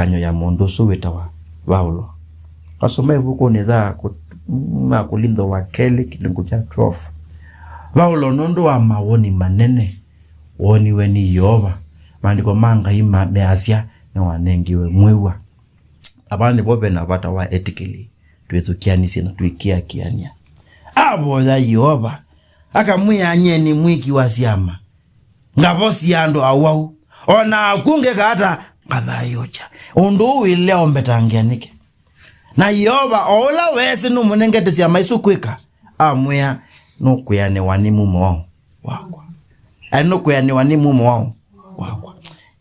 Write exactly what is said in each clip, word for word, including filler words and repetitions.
ngelekany'o ya mũndũ ũsu wĩtawa Vaulo. Wasoma ĩvukunĩ ya kũ-, ma Kolintho wa kelĩ kĩlungu kya twelve. Vaulo nũndũ wa mawoni manene wooniwe nĩ Yeova, maandĩko ma Ngai ma-, measya nĩwanengiwe mwĩw'a. Ava nĩvo ve na vata wa etĩkĩli twĩthukĩanĩsye na twĩkĩakĩany'a. Avoya Yeova, akamwĩa, "Nyie nĩ mwĩki wa syama, ngavosya andũ awau, o naku ngeka ata? Ngathayũũkya." Ũndũ ũũ wĩlea ũmbetangĩa nĩkĩ? Na Yeova, o ũla weesĩ nũmũnengete syama isu kwĩka, amwĩa, "Nũkwĩanĩwa nĩ mumo waũ? Wakwa. Aĩ, nũkwĩanĩwa nĩ mumo waũ? Wakwa."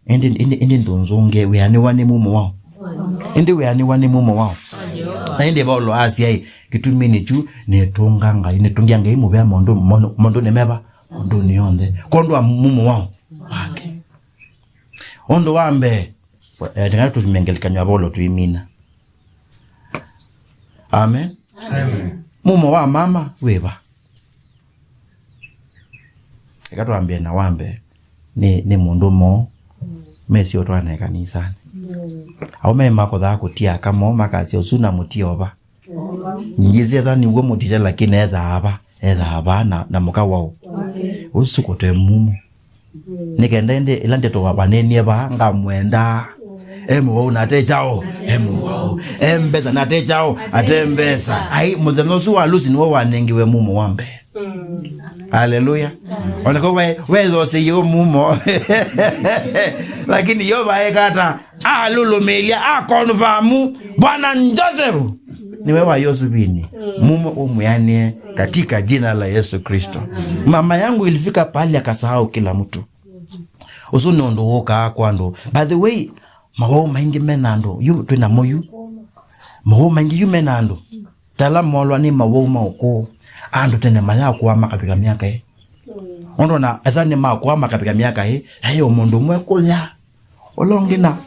Ĩndĩ, ĩndĩ, ĩndĩ ndũnzũnge, wĩanĩwa nĩ mumo waũ? Ĩndĩ wĩanĩwa nĩ mumo waũ? Na ĩndĩ Vaulo asya, "Ĩ, kĩtumi nĩkyu nĩtũnga Ngai, nĩtũngĩa Ngai mũvea maũndũ, maũndũ, maũndũnĩ meva? Maũndũnĩ onthe. Kwondũ wa mumo waũ? Wake." Ũndũ wa mbee, eh, tũkana tũtumie ngelekany'o ya Vaulo tũimina. Amen. Amen. Mumo wa mama wĩva? Eka twambie na wa mbee. Nĩ, nĩ mũndũ moo. Mesio twana ĩkanisanĩ. Au me makothaa kũtia aka moo makasya ũsu na mũtia ova. Nĩngĩsĩ etha nĩw'o mũtise, lakini ethaa va, ethaa va na, na mũka waũ? Ũsu kũte mumo. Nĩ kenda ĩndĩ ĩla ndeto wa-, wanenie vaa ngamwendaa. E mũwau na ate kyaũ? E mũwau. E mbesa na ate kyaũ? Ate mbesa. Ai, mũthenya ũsu wa harusi nĩwe wanengiwe mumo wa mbee. Haleluya. Ona kwa we, we those yo mumo. Lakini Yeova eka ata? Alũlũmĩĩlya, akonvamu, Bwana Joseph nĩwe wa Yosuvini. Mumo ũmwĩanĩe katika jina la Yesu Kristo. Mama yangu ilifika pahali akasahau kila mtu. Ũsu nĩ ũndũ wũkaa kwa andũ. By the way, mawau maingĩ mena andũ. Yu twĩ namo yu. Mawau maingĩ yu mena andũ. Tala molwa nĩ mawau ma ũkũũ. Andũ tene mayakũa makavika myaka ĩ. Ũndũ na etha nĩ makũa makavika myaka ĩ. Yaĩ o mũndũ ũmwe kũya. Ũla ũngĩ na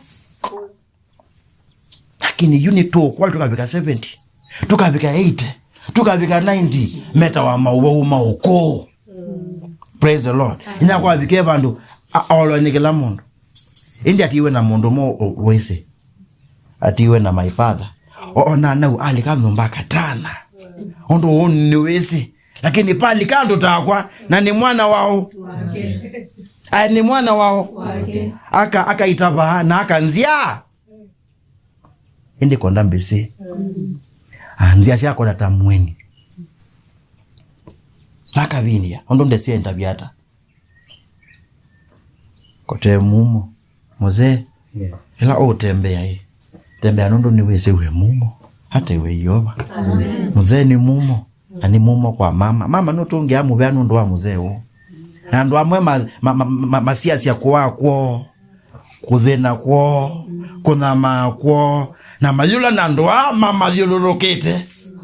Lakini yu nĩtũkwa tũkavika seventy, tũkavika eighty, tũkavika ninety, metawa mawau ma ũkũũ. Praise the Lord. Inya kwavike vandũ, a-, olwa nĩ kĩla mũndũ. Ĩndĩ atiiwe na mũndũ mo wĩsĩ. Atiiwe na my father. O-, ona nau alika nyũmba katana. Ũndũ ũũ nĩwĩsĩ. Lakini palika andũ takwa, na nĩ mwana wao. Aĩ, nĩ mwana wao. Aka, akaitavaa na akanzya. Ĩndĩ konda mbĩsĩ. Anzya syakona ta mweni. Akavindia, ũndũ ndesĩ entavya ata. Kote mumo. Mzee, yeah, ĩla ũtembea ĩ, tembea nũndũ nĩwĩsĩ wĩ mumo. Hata iwe Yeova. Amen. Mzee nĩ mumo. Na nĩ mumo kwa mama. Mama nũtũngĩa mũvea nũndũ wa mzee ũũ. Na andũ amwe ma-, ma-, ma-, ma-, masiasya kũaa kwoo, kũthĩna kwoo, kũnyamaa kwoo, na mayũla na andũ aa mamathyũlũlũkĩte,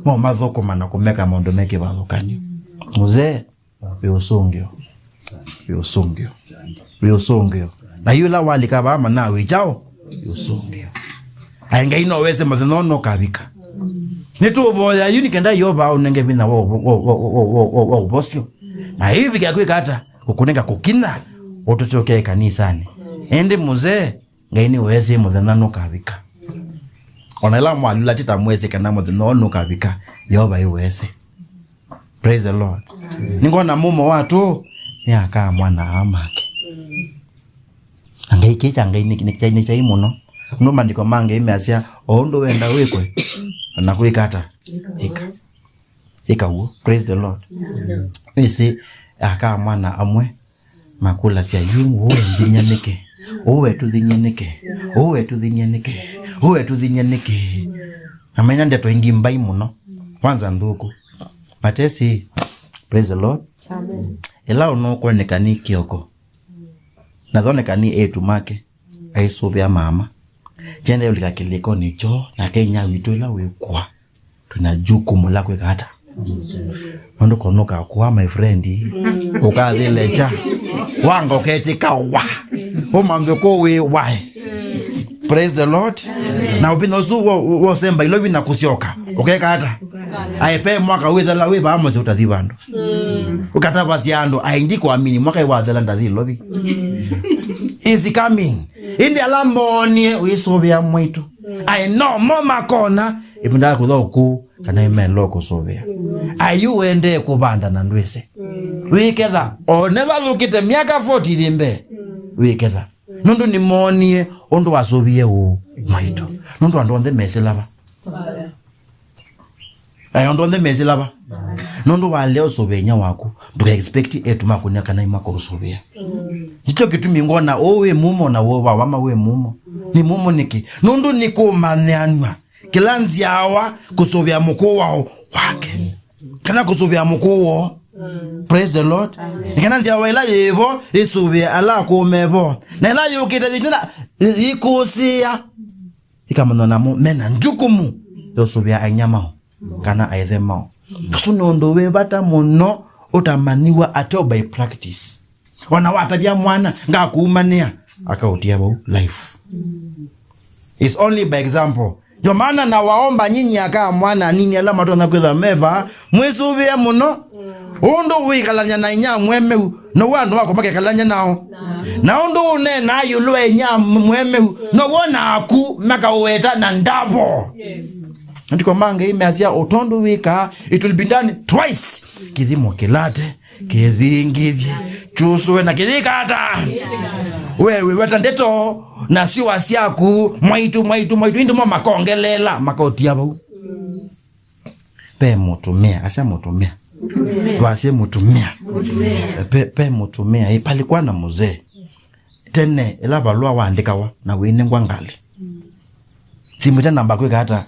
mo mathũkũma na kũmeka maũndũ me kĩvathũkany'o. Mzee, wĩ ũsũngĩo. Wĩ ũsũngĩo. Wĩ ũsũngĩo. Na yu ĩla walika vaa manyaa wĩ kyaũ? Wĩ ũsũngĩo. Aĩ Ngai no wese mũthenya ũno ũkavika. Nĩtũũvoya yu nĩ kenda Yeova aũnenge vinya wa, wa, wa ũvosyo. Na ĩvika kwĩka ata? Kũkũnenga kũkinya ũtũsyoke ĩkanisanĩ. Ĩndĩ mzee, Ngai nĩ wesĩ mũthenya nũkavika. Ona ĩla mwalila tita mwesĩ kana mũthenya ũũ nũkavika, Yeova ĩ wesĩ. Praise the Lord. Nĩngona mumo wa tũ nĩ akamwa na aa make. Na Ngai kĩ kya Ngai nĩ, nĩ kyai, nĩ kyai mũno. Nũndũ maandĩko ma Ngai measya, o ũndũ wenda wĩkwe, na kwĩka ata? Ĩka. Ĩka w'o. Praise the Lord. Wĩsĩ, akamwa na amwe makũlasya, "Yu ũũ wetũthiny'a nĩkĩ? Ũũ wetũthiny'a nĩkĩ? Ũũ wetũthiny'a nĩkĩ? Ũũ wetũthiny'a nĩkĩ?" Na maina ndeto ingĩ mbai mũno. Kwanza nthũku. Matesĩ, praise the Lord. Amen. Ĩla ũnũkwoneka nĩ kĩoko. Na thoneka nĩ eĩtu make. Aisũvĩa mama. Kyenda ũlika kĩlĩkonĩ kyoo, nake inya witũ ĩla wĩkwa. Twĩna jukumu la kwĩka ata? Nũndũ konũka kwa my friend, ũkathĩle kya. Wanga ũketĩka wa. Ũmanthwe kũ wĩ wae. Praise the Lord. Na ũvinya ũsu wo, wo, wosemba Ilovi na kũsyoka. Ũkeka ata? Aepe mwaka wĩthela wĩ vaa mũsyĩ ũtathi vandũ. Ũkatavasya andũ, aingĩ kwamini mwaka ĩwathela ndathi Ilovi. Is coming. Ĩndĩ ala moonie ũisũvĩa mwaitũ, I know mo makona ĩvinda ya kũtha ũkũũ kana ĩmelo kũsũvĩa. Ayu wendee kũvanda na ndwĩsĩ. Wĩketha, o neva thũkĩte myaka forty ĩthi mbee, wĩketha. Nũndũ nĩmoonie ũndũ wasũvie ũũ mwaitũ. Nũndũ andũ onthe mesĩla va? Aya, andũ onthe mesĩla va? Nũndũ walea ũsũvĩa inyia waku, ndũka expect etu makũnia kana imakũsũvĩa. Ndicho kĩtumi ngona ũũ wĩ mumo na ũũ wa wama wĩ mumo. Nĩ mumo nĩkĩ? Nũndũ nĩkũmanyanw'a kĩla nzyawa kũsũvĩa mũkũũ wao wake. Kana kũsũvĩa mũkũũ woo. Praise the Lord. Nĩ kana nzyawa ĩla yĩvo ĩsũvĩe ala akũũ mevo. Na ĩla yũkĩte yĩtina yĩkũsĩĩa. Ĩkamanywa namo mena njukumu ya ũsũvĩa ainya mao kana aĩthe mao. Ũsu nĩ ũndũ wĩ vata mũno ũtamanyiwa ate by practice. Ona watavya mwana, "Ngakuumanĩa," akaũtia vau life. It's only by example. Ndio maana nawaomba nyinyi aka mwana nini ala matonya kwĩtha meva, mwĩsũvĩe mũno. Ũndũ wĩkalany'a na inya mwemeu, no wa andũ wako makekalany'a nao. Na ũndũ ũneenaa ĩũlũ wa inya mwemeu, no wona aku makaũweta na ndavo. Andĩko ma Ngai measya, "Ũtondũ wĩkaa, it will be done twice." Kĩthimo kĩlate, kĩthingithye, kyusũe na kĩyĩkata. We wĩweta ndeto na syũa syaku, mwaitũ, mwaitũ, mwaitũ, ĩndĩ mo makongelela, makotia vau. Pe mũtumĩa, asya mũtumĩa. Vasye mũtumĩa. Pe, pe mũtumĩa, ĩ, palikuwa na mzee. Tene, ĩla valũa waandĩkawa na wĩnengwa ngalĩ. Simu ĩte namba kwĩka ata?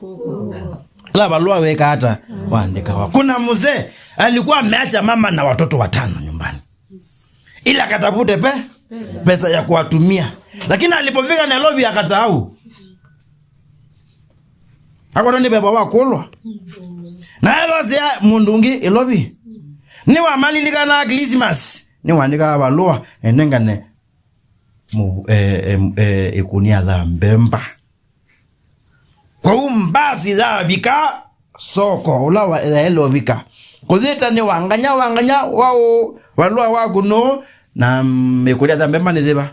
Ĩla valũa wĩka ata? Waandĩkawa. Kuna mzee alikuwa ameacha mama na watoto watano nyumbani ili akatafute pe, pesa ya kuwatumia. Lakini alipofika Nairobi akasahau. Akwatwa nĩ veva wa kũlwa. Na ethasya mũndũ ũngĩ ĩlovi. Nĩwamalilikana Christmas. Nĩwandĩkaa valũa nenengane mu-, eh, eh, eh, ĩkunia tha mbemba. Kwoou mbasi yavika soko, ũla wa-, yaĩle ũvika. Kũthĩta nĩ wanganya, wanganya, waũ, valũa waku nũũ, na, mm, ĩkunia tha mbemba nĩ yĩva?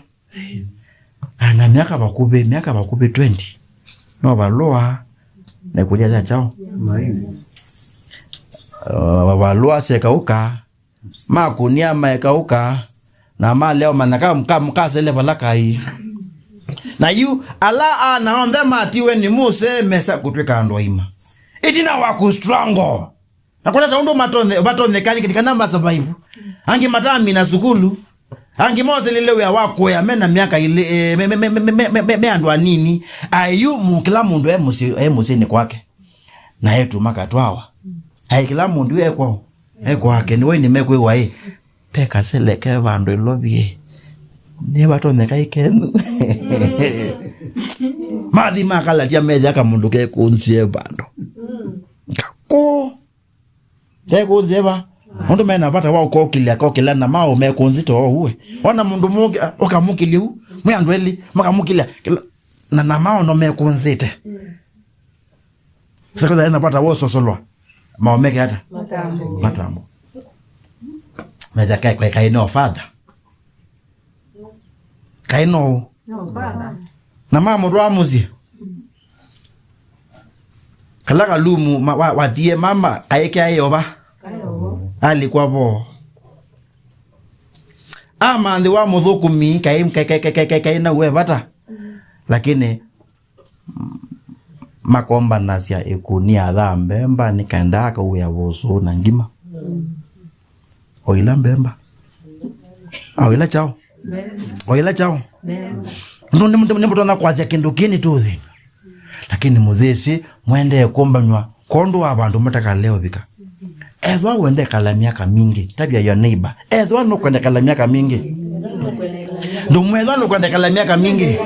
Ana myaka vakuvĩ, myaka vakuvĩ twenty. No valũa, na ĩkunia ya kyaũ? Uh, valũa syekaũka, makunia maekaũka, na malea ũmanya ka, ka, kasele vala kai. Na yu, ala ana onthe matiwe nĩ mũsee mesa kũtw'ĩka andũ aima. Ĩtina wa kũ struggle. Na kũla ta ũndũ matonye-, vatonyeka nĩ kana ma survive. Angĩ matamina sukulu. Angĩ mosilile wĩa wa kũea mena myaka ilĩ, eh, me, me, me andũ anini. Ayu mu-, kĩla mũndũ e mũsyĩ, e mũsyĩnĩ kwake. Na etu makatwawa. Ai kĩla mũndũ e kwao. E kwake. Nĩ wai nĩmekwĩwa ĩ. Pe kasele ke vandũ ĩlovi ĩ. Nĩ vatonyeka ĩkenu. Mathi makalatia methya kamũndũ ke kũnzie vandũ. Kakũ. Ekũnzeva. Mũndũ mena vata wa ũkokĩlya, kokĩlya na maũ mekũnzĩ to ũwe. Ona mũndũ mũke, ũkamũkĩlya u, mwĩ andũ elĩ, makamũkĩlya, kĩla, na, na maũ no mekũnzĩte. Sakũtha ena vata wa ũsosolwa. Maũ meke ata? Matambo. Matambo. Methya kaĩ, kaĩ, kaĩ no father. Kaĩ no ũ? No, father. Na mamũtwaa mũsyĩ. Kala kalumu ma-, wa-, watie mama kaĩ kyaĩ ova. Kaĩ ovo. Alikwa vo. Amanthĩwa mũthũkũmi kaĩ, kaĩ, kaĩ na we vata. Lakini makombanasya ĩkunia ya mbemba nĩ kenda akauĩa vosoo na ngima. Mm. Oila mbemba. Oila kyaũ? Mbemba. Oila kyaũ? Mbemba. Ndu nĩ, nĩ, nĩmũtonya kwasya kĩndũ kĩĩ nĩtũthĩnw'a. Lakini mũthĩsĩ mwendee kũmbanyw'a kwondũ wa vandũ mũtakalea ũvika. Ethwa wendekala myaka mingĩ, tavya your neighbor. Ethwa nũkwendekala myaka mingĩ. Ndũmwethwa nũkwendekala myaka mingĩ.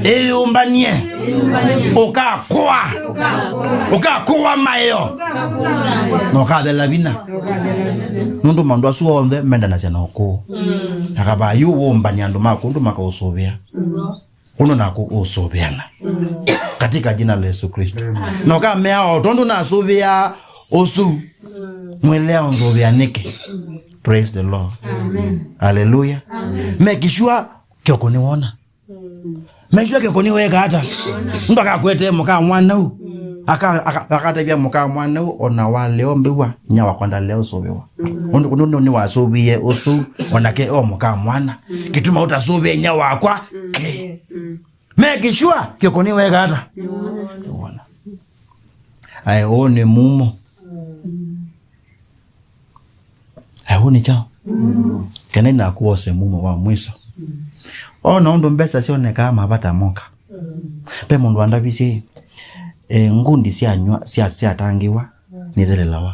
Ĩyũmbanie. Ũkakũa. Ũkakũa maeo. Na ũkathela vinya. Nũndũ maũndũ asu onthe mendanasya na ũkũũ. Na kavaa yu wũmbany'a andũ ma kũndũ makaũsũvĩa. Ũno naku ũsũvĩana. Mm. Katika jina la Yesu Kristo. Amen. Na ũkamea o tondũ nasũvĩa ũsu. Mm. Mwĩlea ũnzũvĩa nĩkĩ? Mm. Praise the Lord. Amen. Hallelujah. Amen. Make sure kĩoko nĩwona. Mm. Methĩwa kĩkũni weka ata? Mũndũ akakwetee mũka mwanau. Aka-, aka-, akatavya mũka mwanau, ona waleo mbĩw'a, inyia wakwa ndalea ũsũvĩwa. Ũndũ kũndũ nĩ wasũvĩe ũsu, onake o mũka mwana. Kĩtuma ũtasũvĩa inyia wakwa, ke. Make sure kĩkũni weka ata? Wona. Aĩ, ũũ nĩ mumo. Aĩ, ũũ nĩ kyaũ? Kana inakuose mumo wa mwiso. Ona ũndũ mbesa syonekaa mavata moka. Ve mũndũ andavisye, e, ngundi syanyw'a, sya-, syatangĩwa, nĩthelelawa.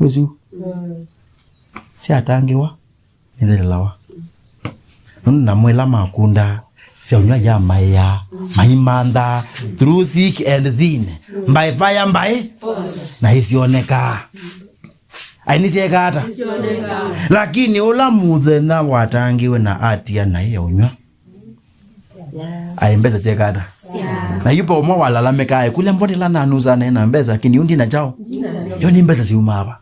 Wĩsĩ? Syatangĩwa, nĩthelelawa. Nũndũ namo ĩla makundaa, syaũnyw'a yamaĩaa, maimanthaa, through thick and thin, by fire, by force, na isyonekaa. Ai, nĩsyekaa ata? Lakini ũla mũthenya watangiwe na atia naĩ yaũnyw'a, ai, mbesa syekaa ata? Na yupo ũmwe walalamĩkaa, "Kũlya mbonela nanusaa naĩ na mbesa, lakini yu ndina kyaũ? Yo nĩ mbesa syumaa va?"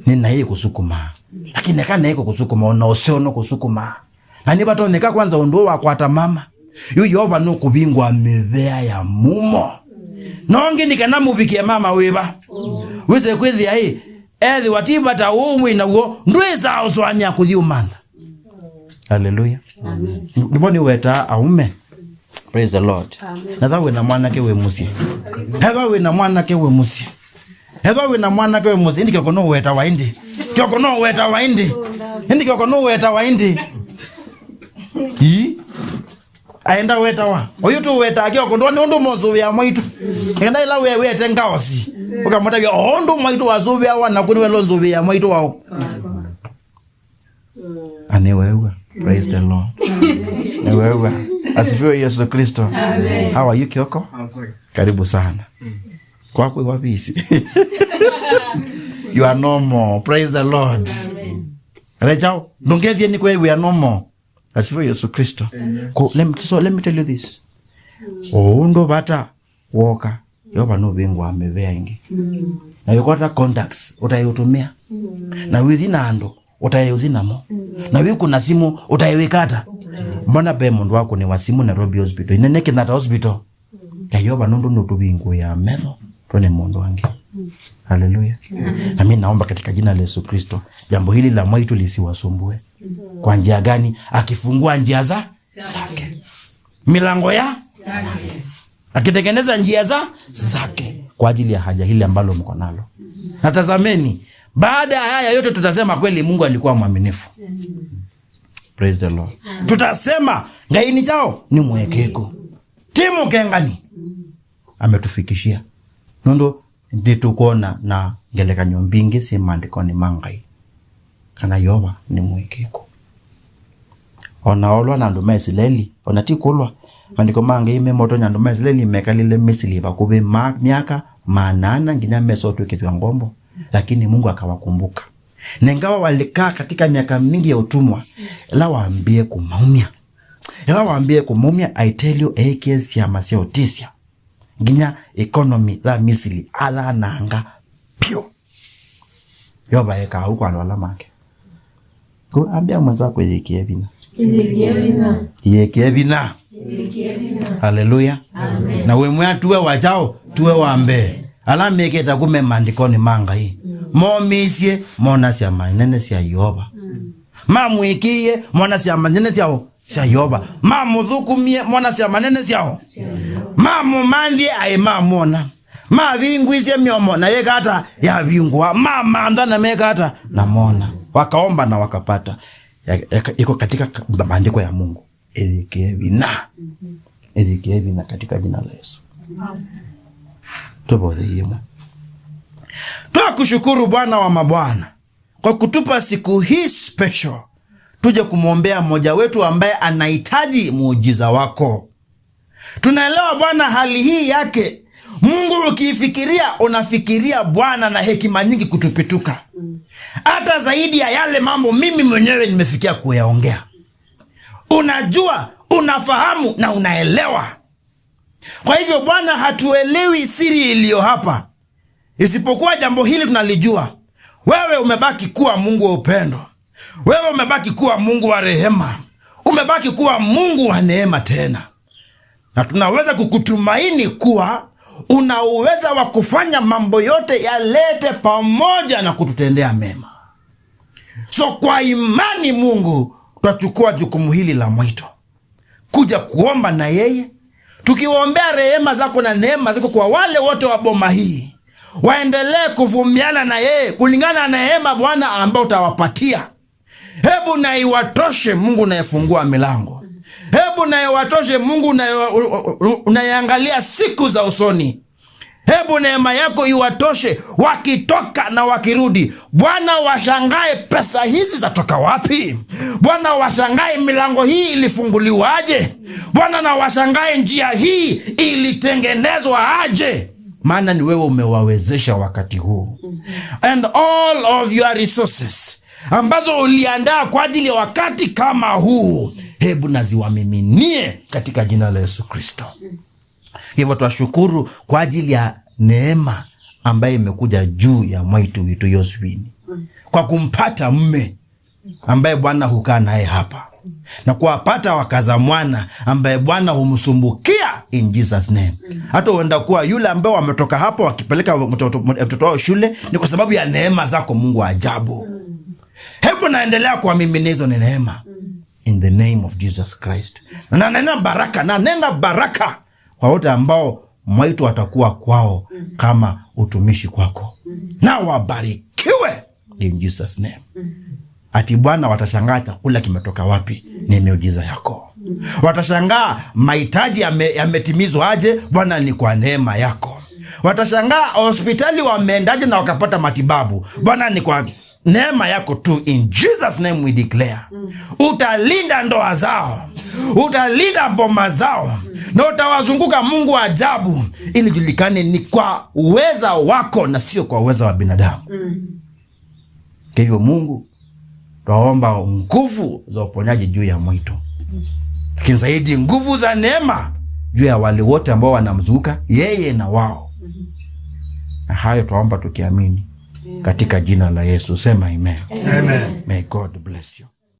Nĩ naĩ ĩkũsukuma. Lakini eka naĩ kũkũsukuma, ona ũseo nũkũsukuma. Na nĩvatonyeka kwanza ũndũ ũũ wakwata mama. Yu Yeova nũkũvingũa mĩvea ya mumo. Nongi nĩ kana mũvikie mama wĩva. Wĩse kwĩthĩa ĩ, ethĩwa ti vata ũũ mwĩ naw'o, ndwĩsaa ũsũanĩa kũthi ũmantha. Haleluya. Amen. Nĩvo nĩwetaa aume. Praise the Lord. Amen. Ethĩwa wĩ na mwanake wĩ mũsyĩ. Ethĩwa wĩ na mwanake wĩ mũsyĩ. Ethĩwa wĩ na mwanake wĩ mũsyĩ. Ĩndĩ kĩoko no wetawa ĩndĩ. Kĩoko no wetawa ĩndĩ. Ĩndĩ kĩoko no wetawa ĩndĩ. Ii. Aenda wetawa. Oyu tu wetaa kĩoko ndwa nĩ ũndũ mosũvĩa mwaitũ. Enda ĩla we wete ngaosi. Ũkamũtavya, "O ũndũ mwaitũ wasũvĩawa, naku nĩwe lo nzũvĩa mwaitũ wao." Anĩweew'a. Praise the Lord. Nĩweew'a. Asifiwe Yesu Kristo. Amen. How are you, Kioko? I'm fine. Karibu sana. Kwakũ wavisi. You are normal. Praise the Lord. Amen. Rechao, ndũngethie nĩ kwĩ we are normal. Asifiwe Yesu Kristo. Amen. Ko, let me, so let me tell you this. O ũndũ vata woka, Yeova nũvingũaa mĩvea ĩngĩ. Na wĩkwata contacts ũtaĩ ũtũmĩa. Na wĩthi na andũ ũtaĩ ũthi namo. Na wĩkũna simũ ũtaĩ wĩka ata. Mbona ve mũndũ wakũnĩwa simũ Nairobi Hospital, inene Kenyatta Hospital? Ya Yeova nũndũ nũtũvingũĩaa metho twone mũndũ angĩ. Haleluya. Na mimi naomba katika jina la Yesu Kristo, jambo hili la mwaitũ lisiwasumbue. Kwa njia gani? Akifungua njia za zake. Milango ya akitengeneza njia za zake kwa ajili ya haja hili ambalo mko nalo. Na tazameni, baada ya haya yote tutasema kweli Mungu alikuwa mwaminifu. Praise the Lord. Tutasema, "Ngai nĩ kyaũ? Nĩ mwĩkĩĩku. Ti mũkengani. Ametufikishia." Nũndũ nĩtũkwona na ngelekany'o mbingĩ syĩ maandĩkonĩ ma Ngai kana Yeova nĩ mwĩkĩĩku. O na olwa na andũ ma Isilaeli, o na ti kũlwa, maandĩko ma Ngai me motonya andũ ma Isilaeli mekalile Misili vakuvĩ ma myaka maana ana nginya mesotw'ĩkĩthw'a ngombo, lakini Mungu akawakumbuka. Na ingawa walikaa katika miaka mingi ya utumwa, ĩla wambie kũmaumya, ĩla wambie kũmaumya, I tell you, eekie syama sya ũtĩsya. Nginya economy ya Misili ayananga pyũ. Yeova ekaa ũu kwa andũ ala make. Ku ambia mwenzako, "Yĩkĩe vinya." Yĩkĩe vinya. Yĩkĩe vinya. Yĩkĩe vinya. Haleluya. Amen. Na we mwe atuwe wa chao, tuwe wa mbee. Ala mekĩte kume maandĩkonĩ ma Ngai. Momisye mona syama nene sya Yeova. Mamwĩkĩie mona syama nene sya sya Yeova. Mamũthũkũmie mona syama nene syao. Mamũmanthie aĩ mamwona. Mavingũisye mĩomo na yĩka ata? Yavingũa. Mamantha na meka ata? Na mona. Wakaomba na wakapata. Ya- ya- Iko katika ka- maandiko ya Mungu. Ĩyĩkĩe vinya. Ĩyĩkĩe vinya katika jina la Yesu. Tũvoye yĩmwe. Twakushukuru Bwana wa mabwana kwa kutupa siku hii special, tuje kumwombea mmoja wetu ambaye anahitaji muujiza wako. Tunaelewa Bwana hali hii yake. Mungu, ukiifikiria, unafikiria Bwana na hekima nyingi kutupituka, hata zaidi ya yale mambo mimi mwenyewe nimefikia kuyaongea. Unajua, unafahamu na unaelewa. Kwa hivyo Bwana, hatuelewi siri iliyo hapa. Isipokuwa jambo hili tunalijua, wewe umebaki kuwa Mungu wa upendo. Wewe umebaki kuwa Mungu wa rehema. Umebaki kuwa Mungu wa neema tena. Na tunaweza kukutumaini kuwa una uweza wa kufanya mambo yote yalete pamoja na kututendea mema. So kwa imani, Mungu, twachukua jukumu hili la mwito, kuja kuomba na yeye, tukiwaombea rehema zako na neema zako kwa wale wote wa boma hii, waendelee kuvumiliana na yeye kulingana na neema, Bwana, ambayo utawapatia. Hebu na iwatoshe, Mungu unayefungua milango. Hebu na iwatoshe, Mungu unaye-, u-, u-, u-, unayeangalia siku za usoni. Hebu neema yako iwatoshe wakitoka na wakirudi. Bwana, washangae pesa hizi zatoka wapi? Bwana, washangae milango hii ilifunguliwaje? Bwana, na washangae njia hii ilitengenezwa aje? Maana ni wewe umewawezesha wakati huu. And all of your resources ambazo uliandaa kwa ajili ya wakati kama huu, hebu na ziwamiminie katika jina la Yesu Kristo. Hivyo twashukuru kwa ajili ya neema ambayo imekuja juu ya mwaitu witũ Yoswini, kwa kumpata mme ambaye Bwana hukaa naye hapa, na kuwapata wakaza mwana ambaye Bwana humsumbukia in Jesus' name. Hata huenda kuwa yule ambaye wametoka hapo wakipeleka mtoto, mtoto wao shule ni kwa sababu ya neema zako, Mungu wa ajabu. Hebu naendelea kuwamiminia hizo neema in the name of Jesus Christ. Na nanena baraka, nanena baraka kwa wote ambao mwaitu watakuwa kwao kama utumishi kwako. Na wabarikiwe in Jesus' name. Ati Bwana, watashangaa chakula kimetoka wapi? Ni miujiza yako. Watashangaa mahitaji yame-, yametimizwa aje? Bwana, ni kwa neema yako. Watashangaa hospitali wameendaje na wakapata matibabu? Bwana, ni kwa neema yako tu. In Jesus' name we declare. Utalinda ndoa zao, utalinda boma zao, na utawazunguka, Mungu wa ajabu, ili julikane ni kwa uweza wako na sio kwa uweza wa binadamu. Kwa hivyo, Mungu, twaomba nguvu za uponyaji juu ya mwaitu, lakini zaidi nguvu za neema juu ya wale wote ambao wanamzunguka yeye na wao. Na hayo twaomba tukiamini katika jina la Yesu. Sema amen. Amen. May God bless you.